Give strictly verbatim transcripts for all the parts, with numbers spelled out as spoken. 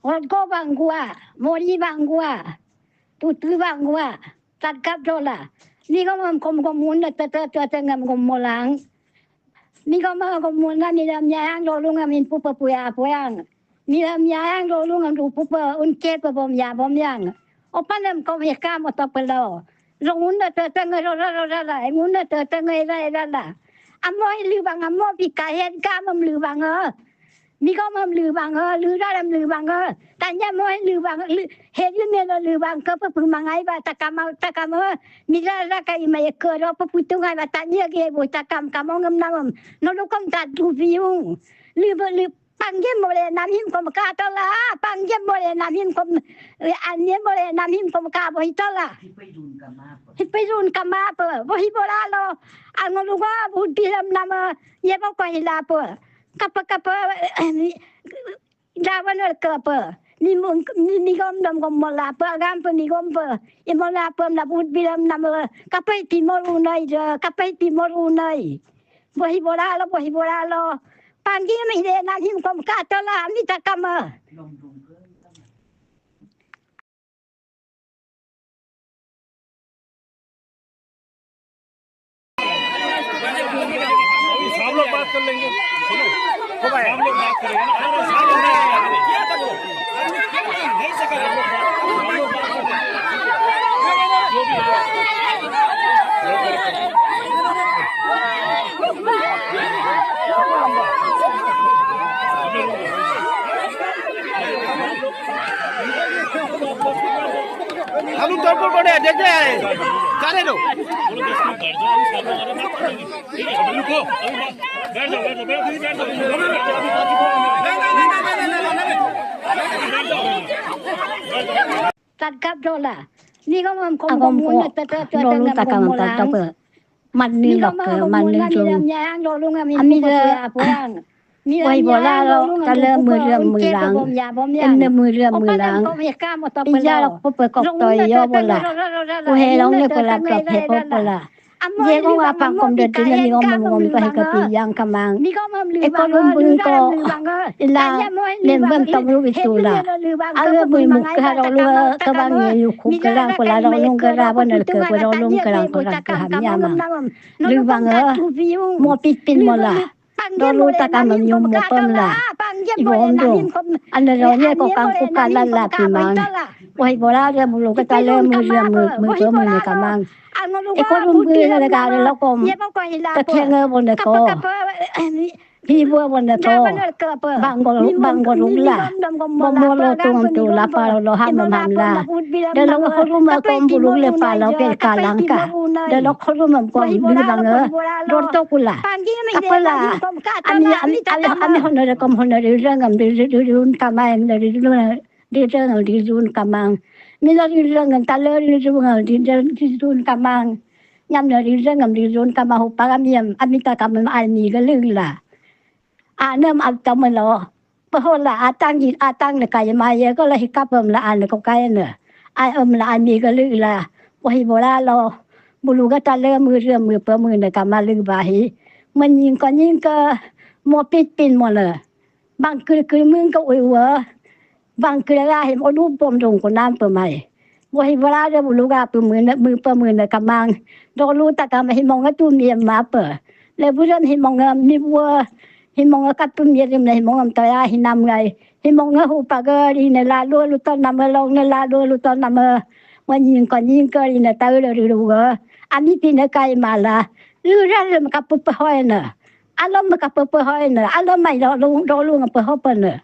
Hotgo banggua, mori banggua, tutu banggua, tatgap dola. Migom em kom gom ngunna tete tete ngem gom molang. Migom em gom ngunna mila miayang lolung em inpupe puya puyang. Mila miayang lolung em dupupe unkepe bom ya bom yang. Opanem kom yekam otok pelo. Rong ngunna tete nge rora rora la, ngunna tete nge ira ira la. Amo ilibang, amo bika het gam em libang e. Migom em libang e, lura em libang e. Tanya mo libang, li-, heri melo libang ke pe pemangai ba takam, takam e. Mira ra ka ima ye ke ro pe putung ai ba tanya ge bo takam kamong em namem. Nolukom tadu biung. Libe li panggem bole namim kom ka tola, panggem bole namim kom, e, anye bole namim kom ka bo itola. Hipirun kama pe, bo hibolalo. Angoluga budi em nama, ye bo ko hilape. Kapa kapa, Rawan erkepe. Ni mung-, ni, ni gom dom gom molape, agam pe ni gom pe. I molape na bud bilam na me. Kapai timor unai je, kapai timor unai. Bohi bolalo, bohi bolalo. Panggi mi de na him kom katola, mi takama. सब लोग बात कर लेंगे। सुनो, सब लोग बात करेंगे ना। अरे, सामने जो भी है। हम लोग तड़पड़ पड़े, देखते हैं। जाने दो। रुको, अभी बैठ जाओ, बैठ जाओ, बैठ जाओ, बैठ जाओ। Tatgap dola. Ni gom am kom agom gom ko muna tata tata lolu ngam takam gom molang. Tata pe. Mat ni lok ke, mat ni lolu. Ami de. Wai bola lo, tale meriam merang. Enne meriam merang. Ija lok pepe kok toyo bola. Uhe long ne bola, klop he bola. Jegong apang kom de dina ni om om om pahi kapi yang kamang. Eko lumbung ko ila lembem tom lu itula. Aga bui muk ke haro lu kebang ye yuku kerang ko la long long kera boner ke ko long long kerang ko rang ke ham yamang. Lubang e mo pipin mola. Dolu takam nyum mo pemla. Ibo ondo. Ane ronye ko kangku kalala pimang. Wai bola dia bulu ketale mu dia mu mu mu ne kamang. Eko rumbu ne ka lokom. Kekenge bone ko. Hibu bone ko. Banggo banggo rula. Bomolo tung tu lapa lo ham ham la. Delo ko ruma kom bulu le palo ke kalangka. Delo ko ruma kom bulu bange. Dorto kula. Apala. Ami ami ami honore kom honore rangam de de de un kamang de de de de rangam de un kamang. Mila de rangam talo de rangam de de un kamang. Nyam de rangam de un kamang ho pagam yam ami takam ami galula. Anem altamelo. Pehola atang i atang ne kaya maya ko la hikap em la ane ko kaya ne. Ai em la ane ko lu la. Wahi bola lo. Bulu gata le mu re mu pe mu ne kama lu bahi. Menying ko nying ke mo pit pin mo le. Bang kiri kiri mung ke ui wa. Bang kiri la him o du pom dong ko nam pe mai. Wahi bola de bulu ga pe mu ne mu pe mu ne kamang. Dolu takam himong tu mi ma pe. Le buram himong mi wa. Himong e katu mirim na himong em toya hinam ngai. Himong e hu pagar ine lalu luton nama long ne lalu luton nama. Menying ko nying ko ine tahu lo riru ge. Ami pine kai mala. Lura lem kapu pehoi ne. Alom kapu pehoi ne. Alom mai lo lung do lung pehope ne.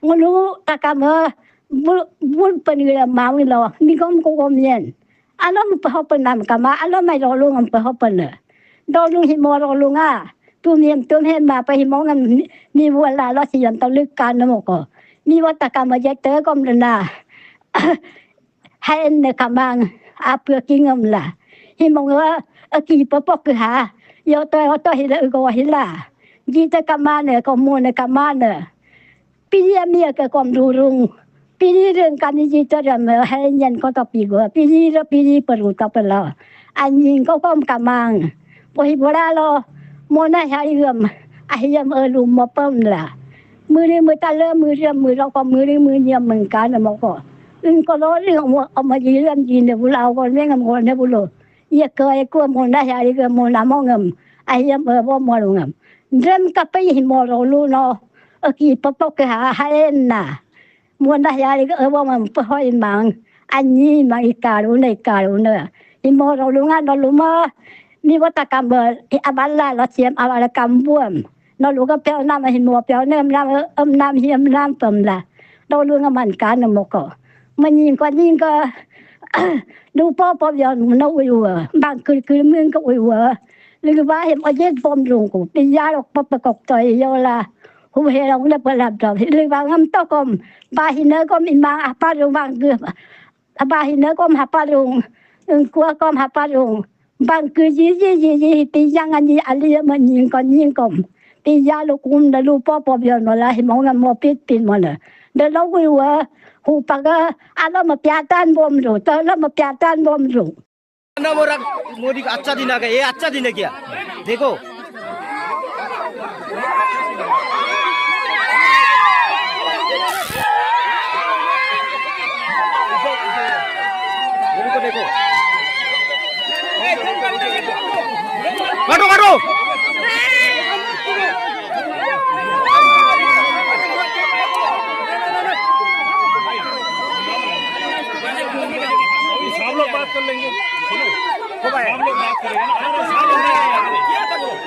Ngulu takam e bul bul penira mawi lo. Migom ko gom yen. Alom pehopen nam kama, alom mai dolung em pehopen ne. Dolung himo dolung a. Tumiem tumhem ma pe himo ngam ni, ni wala lo siam toluk kan moko. Ni wata kama jete kom dena. Haen ne kamang, apu kingem la. Himo nga, aki popok ha. Yoto yoto hila ugo hila. Jite kamane, komune kamane. Pili ami ke kom durung. Pili reng kami jito dam henyen koto pigo. Pili ro pili peru to pelo. Anying ko kom kamang. Pohi bola lo. Mona hariam. Ahiam elu mopem la. Miri mitale miri miro ko miri minyam mengkane moko. Ingko lori omo omo jiram jine bula ogo nengam gone bulo. Iya ke eku mona yari ke mona mongem. Ayam ebo morungem. Dem kape himo rolu no. Eki popo ke ha haena. Mona yari ke ebo mem pehoi mang. Anyi mang ikarune ikarune. Himo rolu nga no luma. Mi bota kambel. I abala lo siem abala kambuem. No luga peo nama himo peo nem nam em nam hiem nam pemla. No luga man kane moko. Menying ko nying ko. Dupo po yon no uiwa. Bang kul kul ming ko uiwa. Liwa hem ojet bom lungku. Piyarok popekok toy yola. Hu helong ne pelap dom. Liwa ngam tokom. Bahine kom imang apa rumang ge. Bahine kom hapalung. Engkua kom hapalung. Bang ke ji ji ji ji piyang ani ali menying ko nying kom. Piya lukum dalu popo bion mola himong mo pit pin mona. Delo uiwa. Hupaga. Alo mapiatan bom lu. Tolo mapiatan bom lu. ना मोरा मोदी का अच्छा दिन आ गया, ये अच्छा दिन है क्या? देखो। देखो, देखो। काटो, काटो। सब लोग बात कर लेंगे। सुनो, सब लोग बात करेंगे ना। अरे, सब लोग